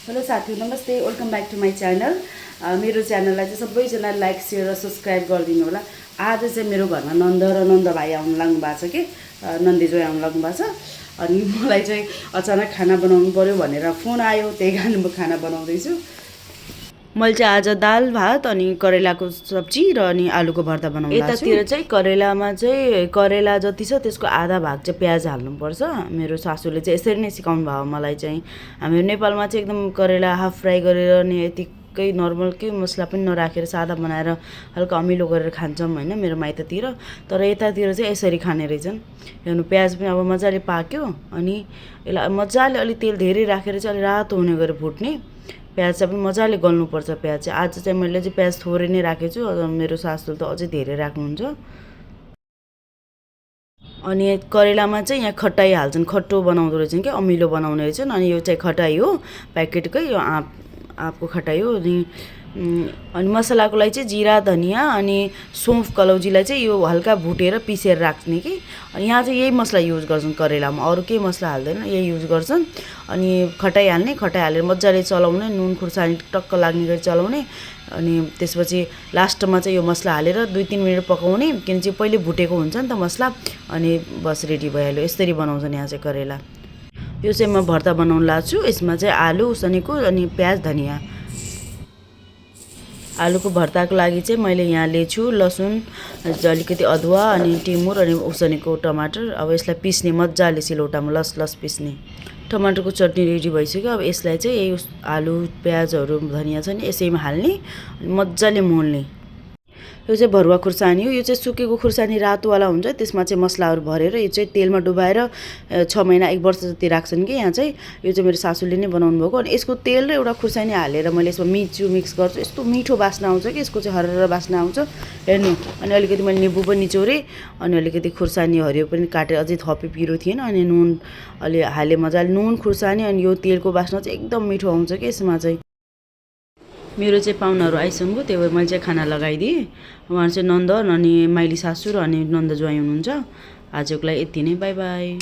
Hello साथीहरु नमस्ते welcome back to my channel. मेरो च्यानललाई चाहिँ सबैजना लाइक शेयर र सब्स्क्राइब गरिदिनु होला। आज चाहिँ मेरो घरमा नन्द र नन्द भाइ आउनु लाग्नु भएको छ कि नन्दी जोइ आउनु लाग्नु भएको छ। अनि मलाई चाहिँ अचानक खाना बनाउनु पर्यो भनेर फोन आयो, त्यही कारण म खाना बनाउँदैछु। मैले चाहिँ आज दाल भात अनि करेलाको सब्जी र अनि आलुको भर्ता बनाउँछु। यतातिर चाहिँ करेलामा चाहिँ करेला जति छ त्यसको आधा भाग चाहिँ प्याज हाल्नुपर्छ। मेरो सासूले चाहिँ यसरी नै सिकाउनु भयो मलाई चाहिँ। हाम्रो नेपालमा चाहिँ एकदम करेला हाफ फ्राई गरेर अनि यतिकै नर्मल के मसला पनि नराखेर सादा बनाएर हल्का अमिलो गरेर खान्छौँ हैन मेरो माइततिर। तर यतातिर चाहिँ यसरी खाने रहेछन्। हेर्नु प्याज पनि अब मजाले पाक्यो अनि यसलाई मजाले अलि तेल धेरै राखेर चाहिँ अलि रातो हुने गरी भुट्ने। प्याज चाहिँ पनि मजाले गल्नुपर्छ। प्याज चाहिँ आज चाहिँ मैले चाहिँ प्याज थोरै नै राखेको छु, मेरो सासूले त अझै धेरै राख्नुहुन्छ। अनि करेलामा चाहिँ यहाँ खटाई हाल्छन्, खट्टो बनाउँदो रहेछन् कि अमिलो बनाउने रहेछन्। अनि यो चाहिँ खटाई हो, प्याकेटकै यो आँपको खटाई हो। अनि मसलाको लागि चाहिँ जिरा धनिया अनि सौँफ कलौजीलाई चाहिँ यो हल्का भुटेर पिसेर राख्ने कि। अनि यहाँ चाहिँ यही मसला युज गर्छन् करेलामा, अरू केही मसला हाल्दैन, यही युज गर्छन्। अनि खटाई हाल्ने, खटाई हालेर मजाले चलाउने, नुन खुर्सानी टक्क लाग्ने गरी चलाउने। अनि त्यसपछि लास्टमा चाहिँ यो मसला हालेर 2-3 मिनट पकाउने, किनकि चाहिँ पहिले भुटेको हुन्छ नि त मसला। अनि बस रेडी भइहाल्यो। यसरी बनाउँछन् यहाँ चाहिँ करेला। यो चाहिँ म भर्ता बनाउन लाग्छु। यसमा चाहिँ आलु उसिनेको अनि प्याज धनिया। आलुको भर्ताको लागि चाहिँ मैले यहाँ लिएछु लसुन, अलिकति अदुवा अनि टिमुर अनि उसिनेको टमाटर। अब यसलाई पिस्ने मजाले सिलौटामा लस पिस्ने। टमाटरको चटनी रेडी भइसक्यो। अब यसलाई चाहिँ यही आलु प्याजहरू धनिया छ नि यसैमा हाल्ने अनि मजाले मोल्ने। यो चाहिँ भरुवा खुर्सानी हो। यो चाहिँ सुकेको खुर्सानी रातोवाला हुन्छ, त्यसमा चाहिँ मसलाहरू भरेर यो चाहिँ तेलमा डुबाएर 6 महिना 1 वर्ष जति राख्छन् कि यहाँ चाहिँ। यो चाहिँ मेरो सासूले नै बनाउनु भएको। अनि यसको तेल र एउटा खुर्सानी हालेर मैले यसमा मिक्स गर्छु। यस्तो मिठो बास्ना आउँछ कि यसको चाहिँ हरर बास्ना आउँछ। हेर्नु, अनि अलिकति मैले निम्बु पनि निचोरेँ अनि अलिकति खुर्सानी हरियो पनि काटेर अझै थपे पिरो थिएन। अनि नुन अलि हालेँ मजाले, नुन खुर्सानी अनि यो तेलको बास्ना चाहिँ एकदम मिठो आउँछ कि यसमा चाहिँ। मेरो चाहिँ पाहुनाहरू आइसक्यो, त्यही भएर मैले चाहिँ खाना लगाइदिएँ। उहाँहरू चाहिँ नन्द अनि माइली सासू र अनि नन्द ज्वाइँ हुनुहुन्छ। आजको लागि यति नै, बाई बाई।